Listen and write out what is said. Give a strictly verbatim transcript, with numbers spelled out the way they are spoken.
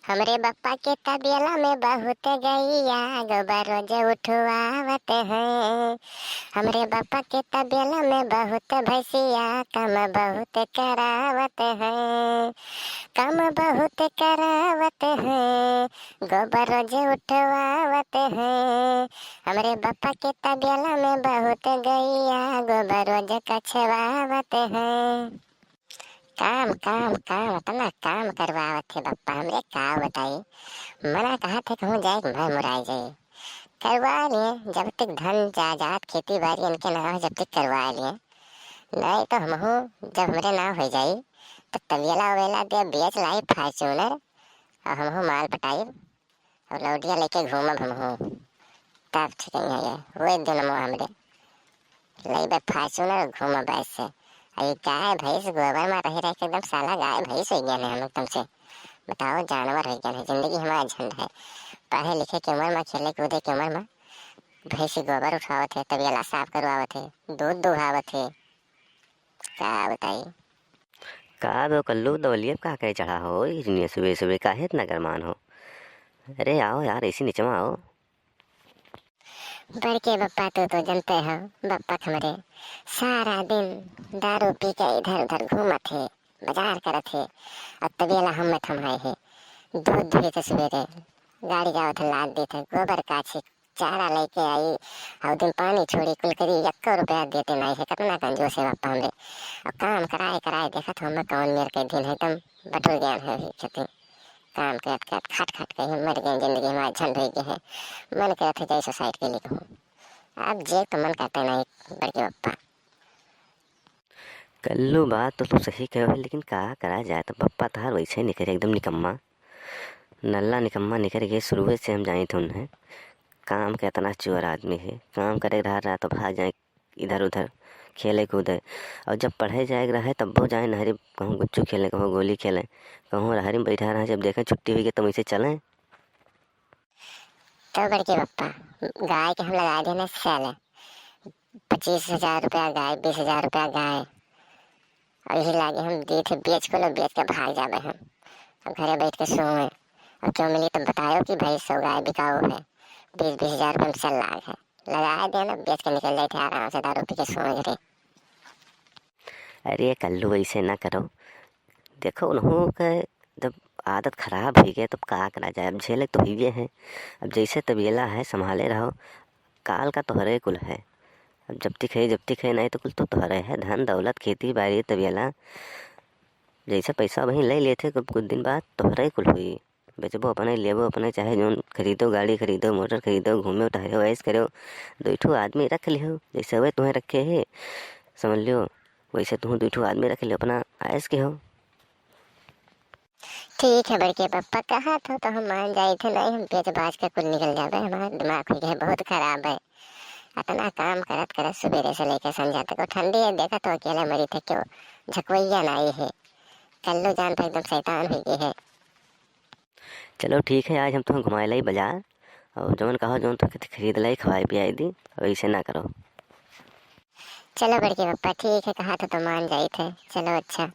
हमरे बप्पा के तबेला में बहुत गइया, गोबर रोज उठवावत हैं। हमरे बप्पा के तबेला में बहुत भैंसिया, काम बहुत करावत हैं, काम बहुत करावत हैं, गोबर रोज उठवावत हैं। हमरे बप्पा के तबेला में बहुत गइया, गोबर रोज कछवावत हैं। काम, काम, काम, अतना काम करवावत है बप्पा हमरे, का बताई। मना कहा थे कहूँ जाए कि मैं मुराई जाए। करवा लिए, जब तक धन जायदाद खेती बाड़ी इनके नाम है, जब तक करवा लिए। नहीं तो हमहू जब हमरे नाम हो जाई, तो तबेला उबेला दे बेच लाई Fortuner, और हमहू माल पटाई। और लौटिया लेके घूमब हमहू, तब ठीक है ये। वो दिन मो हमरे लइबे Fortuner, घूमब ऐसे। आ ये गाय भैंस गोबर में रही रह के एकदम साला गाय भैंस हो गया है हम एकदम से। बताओ, जानवर हो गया है। जिंदगी हमारा झंड है। पढ़े लिखे के उम्र में, खेले कूदे के उम्र में भैंस गोबर उठावत है, तबेला साफ करवावत है, दूध दुहावत है। का बताई। का बे कल्लू, दवलिया पे का करे चढ़ा हो इतनी सुबह सुबह, काहे इतना गरमान हो? अरे आओ यार, ऐसी निचवा आओ। बड़के बप्पा, तू तो जनते हो, बप्पा हमरे सारा दिन दारू पी के इधर उधर घूमत है, बाजार करत है, और तबेला हम में थमाए है। दूध दुहे थे सुबेरे, गाड़ी जावत है, लाद देत है, गोबर काछी, चारा लेके आई, और दिन पानी छोड़ी, कुल करी, एक्को रुपया देते नहीं है। कितना कंजूस है बप्पा हमरे। और काम कराए कराए देखत हो, मैं कौन मेर के दिन है, एकदम बटुर गया है अभी खेती। काम करत करत, खट खट के ही मर गए, जिंदगी हमार झंड हो गई है। मन करत है जैसे suicide के लिए कहूँ। अब जे तो मन करते नहीं, बड़के बप्पा। कल्लू, बात तो तू सही कहे है, लेकिन का करा जाए, तो बप्पा तहार वैसे निकरे, एकदम निकम्मा, नल्ला निकम्मा निकर गए। शुरुए से हम जानी थे उन्हें, काम के इतना चोर आदमी है, काम करे रहा, रहा तो भाग जाए इधर उधर खेले कूदे, और जब पढ़े जाए के रहे तब वो जाए नहरी, कहूँ गुच्चू खेले, कहूँ गोली खेले, कहूँ रहरी में बैठा रहे, जब देखे छुट्टी हुई गई तो वैसे चले। तो बड़के बप्पा, गाय के हम लगा देने सेल, पच्चीस हजार रुपया गाय, बीस हजार रुपया गाय, और यही लागे हम दी थे बेच को लो, बेच के भाग जाबे हम। अब घरे बैठ के सोए, और क्यों मिली तो बतायो कि भाई सौ गाय बिकाऊ है, बीस बीस हजार रुपये में सेल लाग है, लगा देना, बेच के निकल जाए थे आराम से, दारू पी के सोए घरे। अरे कल्लू, ऐसे ना करो, देखो उन्हों के जब आदत खराब हुई गई तब का करा जाए, अब झेले तो हुई है। अब जैसे तबेला है संभाले रहो, काल का तोहरे कुल है। अब जब तक है, जब तक है, नहीं तो कुल तो तोहरे है, धन दौलत खेती बाड़ी तबेला, जैसे पैसा वहीं ले लेते, कुछ कुछ दिन बाद तोहरे कुल हुई। बेचबो अपने, लेबो अपने, चाहे जौन खरीदो, गाड़ी खरीदो, मोटर खरीदो, घूमो टहरो, ऐश करो, दो ठो आदमी रख लिहो, जैसे वे तुम्हें रखे है, समझ लियो, वैसे तुम दो ठो आदमी रख लियो, अपना ऐश के हो। ठीक है बड़के पप्पा, कहा था तो हम मान जाए थे, नहीं हम बेच बाच के कुल निकल जाबे, हमारा दिमाग हो गया बहुत खराब है। इतना काम करत करत सुबेरे से लेके संझा तक, वो ठंडी है, देखा तो अकेले मरी थे, क्यों झकवैया ना आई है। कल्लू जान तो एकदम शैतान हो गई है। चलो ठीक है, आज हम तुम्हें घुमाए लाई बाजार, और जौन कहो जौन तो खरीद लाई, खवाए पियाए दी, और ऐसे ना करो। चलो बड़के पप्पा, ठीक है, कहा था तो मान जाए थे। चलो अच्छा।